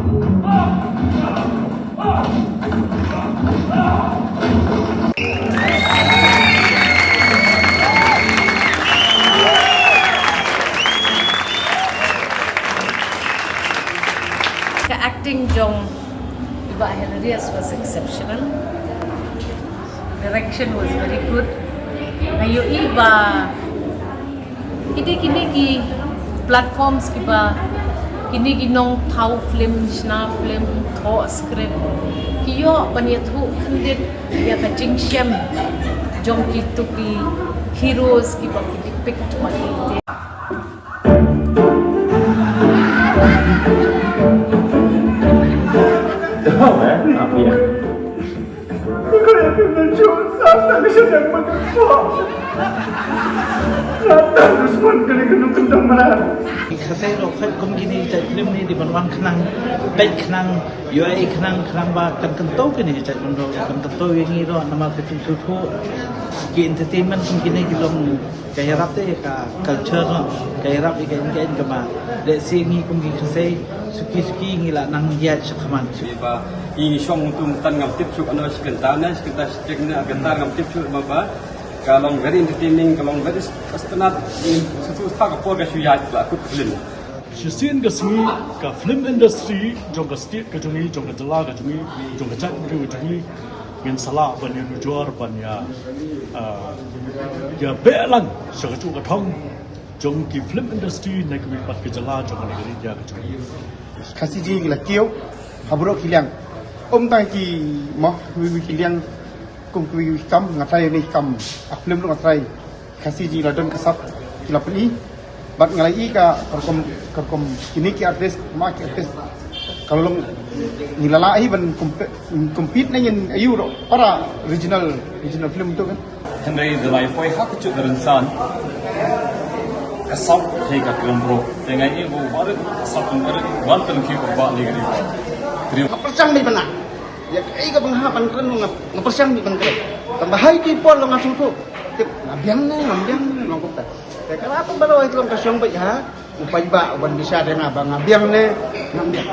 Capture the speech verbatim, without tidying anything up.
Ka acting jong i Bah Hilarius was exceptional. Direction was very good. Nga ïohi ba kine, kine ki platforms kiba kine ki nongthaw film, shna film, thoh script, ki ïoh ban ïathuh khyndiat ïa ka jingshem jong kito ki heroes kiba ki depict ma ki. Khasai ruh kum kine ki jait film ne dei ban wan khnang, peit khnang, ïohi khnang, khnang ba kan kyntu kine ki jait film ruh, kan kyntu ïa ngi ruh namar ka jingthuh ki entertainment kum kine ki long ka ïarap te ka culture ruh, ka ïarap ïa ka in ka in kaba lehse ngi kum ki Khasai suki suki ngi la nang ïaid shakhmat. Ba i shong tu mynta ngam tip shuh ano shi kynta ne shi kynta shi kynta ngam tip shuh ba ba ka long very entertaining, ka long very stunning. Shu shu tha ka por ka shu ïaid la kut film. Shisien ka sngi ka film industry jong ka state ka jong ngi, jong ka jylla ka jong ngi, jong ka jaitbynriew ka jong ngi, ngin sa lah ban ïanujor ban ïa, ah, ïa beh lang sha ka juh ka thong jong ki film industry na kiwei pat ki jylla jong kane ka ri India ka jong ngi. Khasi jong ngi ki la kiew ha baroh ki liang. Ym tang ki mo, kiwei ki liang, kum kiwei ki kam, nga trai ne ki kam, ah, film ruh nga trai. Khasi jong ngi la don ka sap, ki la pyni. Bad nga la i ka rukom, ka rukom kine ki artist, ma ki artist. Ka long ngi la lah hi ban comp-, compete ne ngin ïoh ruh para regional, regional film tu kan. Hynrei da la ïa poi ha ka juh ka rynsan, ka sap hi ka kren bro. Te nga i ba u barit ka sap jong barit wan pynkhih u ba li ka ri. Nga pyrshang dei ban ah. Ïa kaei kaba nga hap ban kren nga, nga pyrshang dei ban kren. Tang ba ha ki por long nga sngewthuh. Tip nga biang ne ngam biang ne long kumta. Te ka la pynbaroh ïa ka long ka shong beit ha u paidbah u ban bishar ïa nga ba nga biang ne ngam biang.